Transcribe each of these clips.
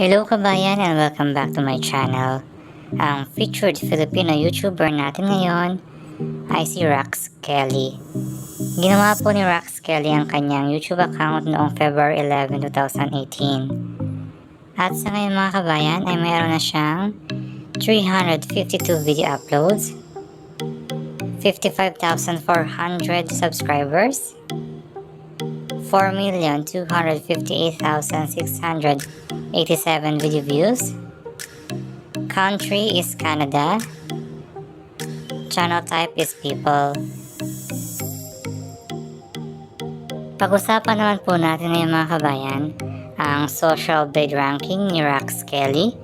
Hello, kabayan, and welcome back to my channel. Ang featured Filipino YouTuber natin ngayon ay si Rax Kelly. Ginawa po ni Rax Kelly ang kanyang YouTube account noong February 11, 2018. At sa ngayon, mga kabayan, ay mayroon na siyang 352 video uploads, 55,400 subscribers, 4,258,687 video views. Country is Canada. Channel type is people. Pag-usapan naman po natin ngayon, mga kabayan, ang Social Blade ranking ni Rax Kelly,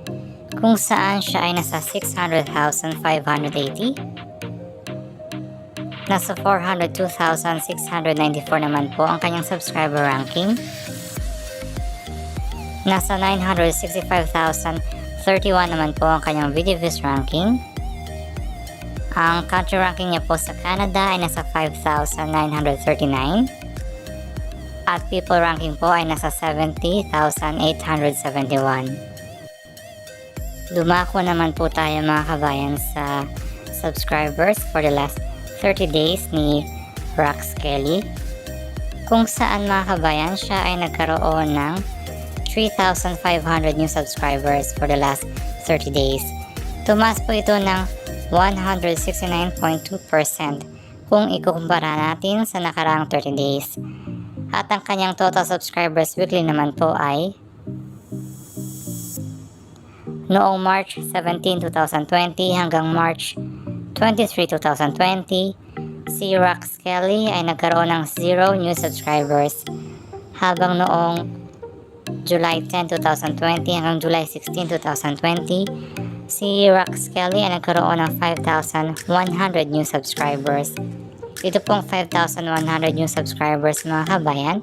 kung saan siya ay nasa 600,580. Nasa 402,694 naman po ang kanyang subscriber ranking. Nasa 965,031 naman po ang kanyang video views ranking. Ang country ranking niya po sa Canada ay nasa 5,939. At people ranking po ay nasa 70,871. Dumako naman po tayo, mga kabayan, sa subscribers for the last 30 days ni Rax Kelly, kung saan, mga kabayan, siya ay nagkaroon ng 3,500 new subscribers for the last 30 days. Tumaas po ito ng 169.2% kung ikukumpara natin sa nakaraang 30 days. At ang kanyang total subscribers weekly naman po ay noong March 17, 2020 hanggang March 23, 2020, si Rax Kelly ay nagkaroon ng 0 new subscribers. Habang noong July 10, 2020 hanggang July 16, 2020, si Rax Kelly ay nagkaroon ng 5,100 new subscribers. Ito pong 5,100 new subscribers, mga kabayan,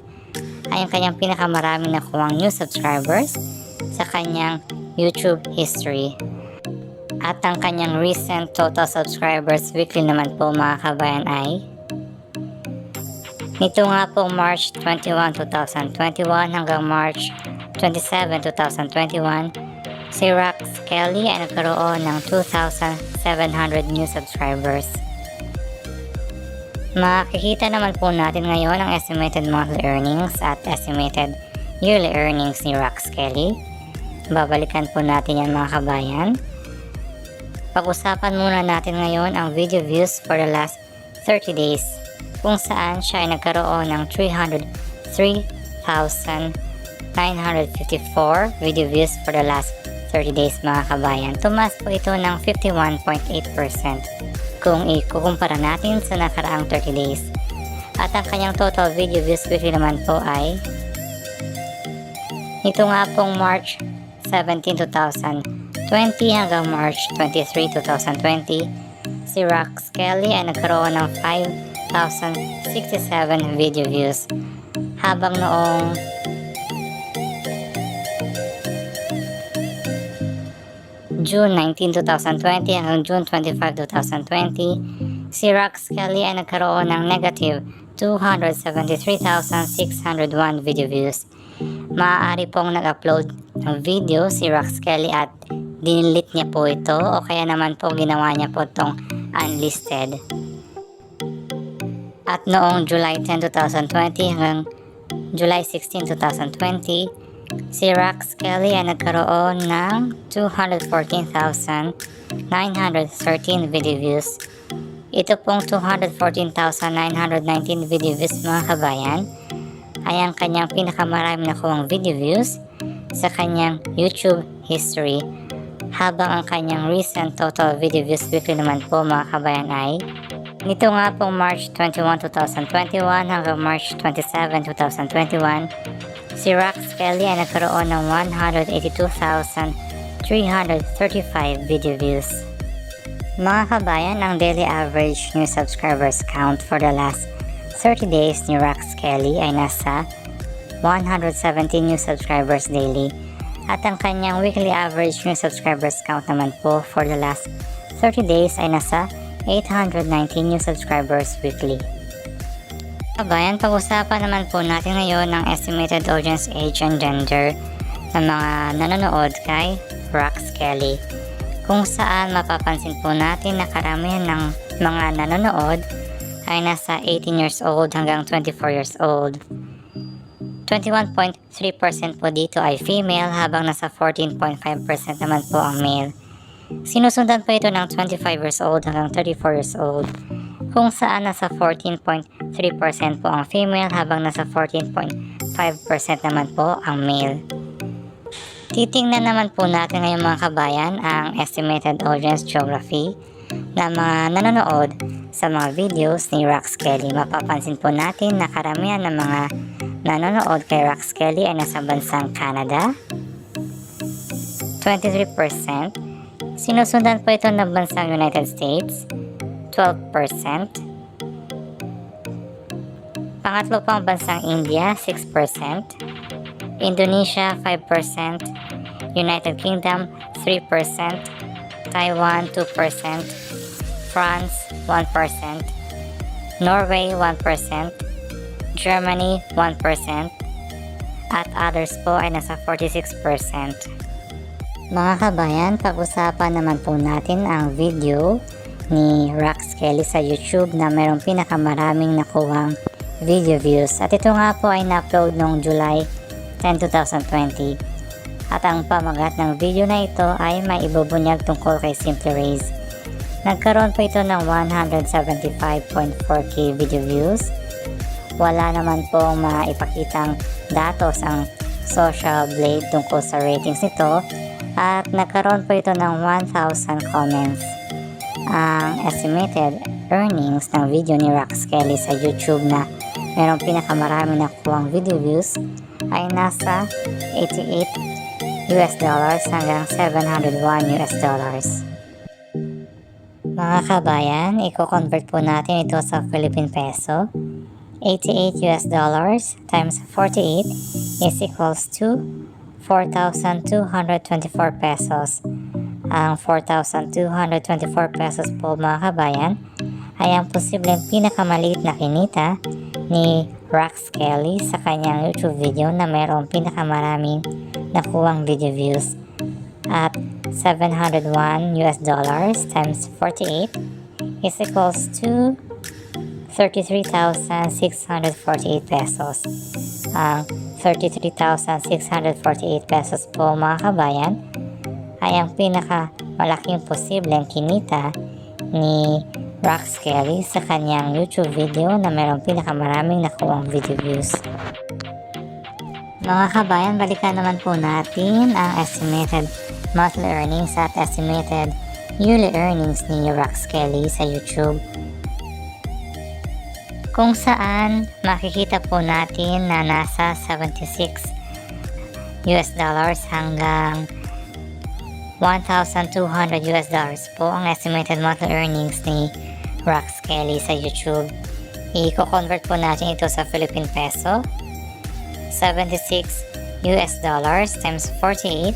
ay ang kanyang pinakamaraming nakuhang new subscribers sa kanyang YouTube history. At ang kanyang recent total subscribers weekly naman po, mga kabayan, ay nito nga po March 21, 2021 hanggang March 27, 2021, si Rax Kelly ay nagkaroon ng 2,700 new subscribers. Makikita naman po natin ngayon ang estimated monthly earnings at estimated yearly earnings ni Rax Kelly. Babalikan po natin yan, mga kabayan. Pag-usapan muna natin ngayon ang video views for the last 30 days, kung saan siya ay nagkaroon ng 303,954 video views for the last 30 days, mga kabayan. Tumaas po ito ng 51.8% kung ikukumpara natin sa nakaraang 30 days. At ang kanyang total video views weekly naman po ay nito nga pong March 17, 2020 hanggang March 23, 2020, si Rax Kelly ay nagkaroon ng 5,067 video views. Habang noong June 19, 2020 hanggang June 25, 2020, si Rax Kelly ay nagkaroon ng negative 273,601 video views. Maaari pong nag-upload ng video si Rax Kelly at dinelete niya po ito o kaya naman po ginawa niya po itong unlisted. At noong July 10, 2020 hanggang July 16, 2020, si Rax Kelly ay nagkaroon ng 214,913 video views. Ito pong 214,919 video views, mga kabayan, ay ang kanyang pinakamaraming nakuhang video views sa kanyang YouTube history. Habang ang kanyang recent total video views weekly naman po, mga kabayan, ay nito nga pong March 21, 2021 hanggang March 27, 2021, si Rax Kelly ay nagkaroon ng 182,335 video views. Mga kabayan, ang daily average new subscribers count for the last 30 days ni Rax Kelly ay nasa 117 new subscribers daily. At ang kanyang weekly average new subscribers count naman po for the last 30 days ay nasa 819 new subscribers weekly. Kabayan, pag-usapan naman po natin ngayon ang estimated audience age and gender ng mga nanonood kay Rax Kelly, kung saan mapapansin po natin na karamihan ng mga nanonood ay nasa 18 years old hanggang 24 years old. 21.3% po dito ay female habang nasa 14.5% naman po ang male. Sinusundan po ito ng 25 years old hanggang 34 years old, kung saan nasa 14.3% po ang female habang nasa 14.5% naman po ang male. Titingnan naman po natin ngayon, mga kabayan, ang estimated audience geography na mga nanonood sa mga videos ni Rax Kelly. Mapapansin po natin na karamihan ng mga nanonood kay Rax Kelly ay nasa bansang Canada, 23%. Sinusundan po ito ng bansang United States, 12%. Pangatlo po ang bansang India, 6%. Indonesia, 5%. United Kingdom, 3%. Taiwan, 2%. France, 1%. Norway, 1%. Germany, 1%. At others po ay nasa 46%. Mga kabayan, pag-usapan naman po natin ang video ni Rax Kelly sa YouTube na mayroong pinakamaraming nakuhang video views. At ito nga po ay na-upload noong July 10, 2020. At ang pamagat ng video na ito ay may ibubunyag tungkol kay Simply Raise. Nagkaroon po ito ng 175.4K video views. Wala naman pong maipakitang datos ang Social Blade tungkol sa ratings nito at nagkaroon po ito ng 1,000 comments. Ang estimated earnings ng video ni Rax Kelly sa YouTube na merong pinakamarami nakuhang video views ay nasa US$88 hanggang US$701. Mga kabayan, i-convert po natin ito sa Philippine peso. US$88 times 48 is equals to 4,224 pesos. Ang 4,224 pesos po, mga kabayan, ay ang posibleng pinakamaliit na kinita ni Rax Kelly sa kanyang YouTube video na mayroong pinakamaraming nakuhang video views, at US$701 times 48 is equals to 33,648 pesos. Ang 33,648 pesos po, mga kabayan, ay ang pinakamalaking posibleng kinita ni Rax Kelly sa kanyang YouTube video na mayroong pinakamaraming nakuhang video views. Mga kabayan, balikan naman po natin ang estimated monthly earnings at estimated yearly earnings ni Rax Kelly sa YouTube, kung saan makikita po natin na nasa US$76 hanggang US$1,200 po ang estimated monthly earnings ni Rax Kelly sa YouTube. I-convert po natin ito sa Philippine peso. US$76 times 48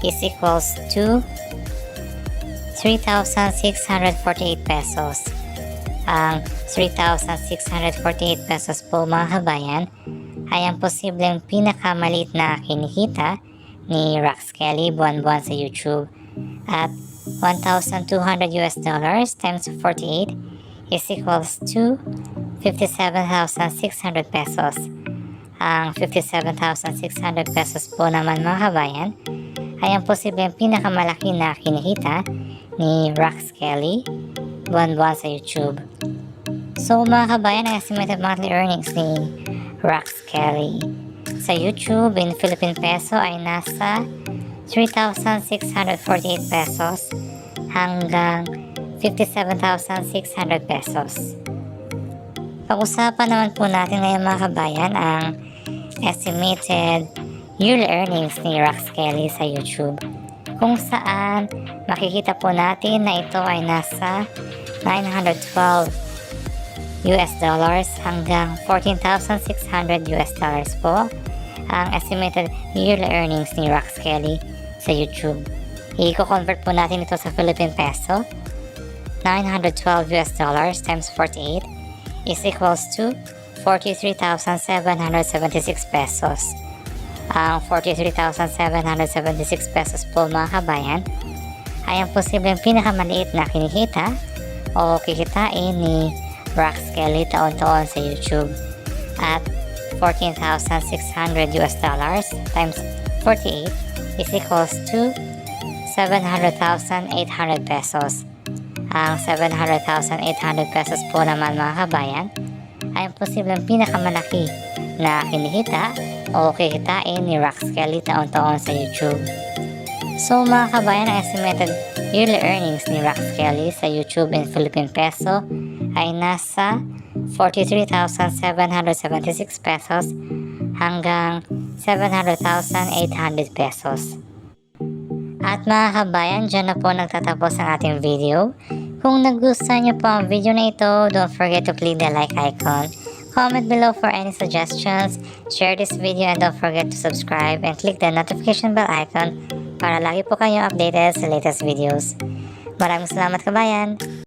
is equals to 3,648 pesos. Ang 3,648 pesos po, mga kabayan, ay ang posibleng pinakamaliit na kinikita ni Rax Kelly buwan-buwan sa YouTube, at US$1,200 times 48 is equals to 57,600 pesos. Ang 57,600 pesos po naman, mga kabayan, ay ang posibleng pinakamalaki na kinikita ni Rax Kelly buwan-buwan sa YouTube. So, mga kabayan, ang estimated monthly earnings ni Rax Kelly sa YouTube in Philippine peso ay nasa 3,648 pesos hanggang 57,600 pesos. Pag-usapan naman po natin ngayon, mga kabayan, ang estimated yearly earnings ni Rax Kelly sa YouTube, kung saan makikita po natin na ito ay nasa US$912 hanggang US$14,600 po ang estimated yearly earnings ni Rax Kelly sa YouTube. I-convert po natin ito sa Philippine peso. US$912 times 48 is equals to 43,776 pesos. Ang 43,776 pesos po, mga kabayan, ay ang posibleng pinakamaliit na kinikita o kikitain ni Rax Kelly taon-taon sa YouTube at 14,600 US dollars times 48 is equals to 700,800 pesos. Ang 700,800 pesos po naman, mga kabayan, ay ang posibleng pinakamalaki na kinikita o kikitain ni Rax Kelly taon-taon sa YouTube. So mga kabayan, ang estimated yearly earnings ni Rax Kelly sa YouTube in Philippine peso ay nasa 43,776 pesos hanggang 700,800 pesos. At mga kabayan, dyan na po nagtatapos ang ating video. Kung nagustuhan niyo po ang video na ito, don't forget to click the like icon. Comment below for any suggestions, share this video, and don't forget to subscribe and click the notification bell icon para lagi po kayong updated sa latest videos. Maraming salamat, kabayan!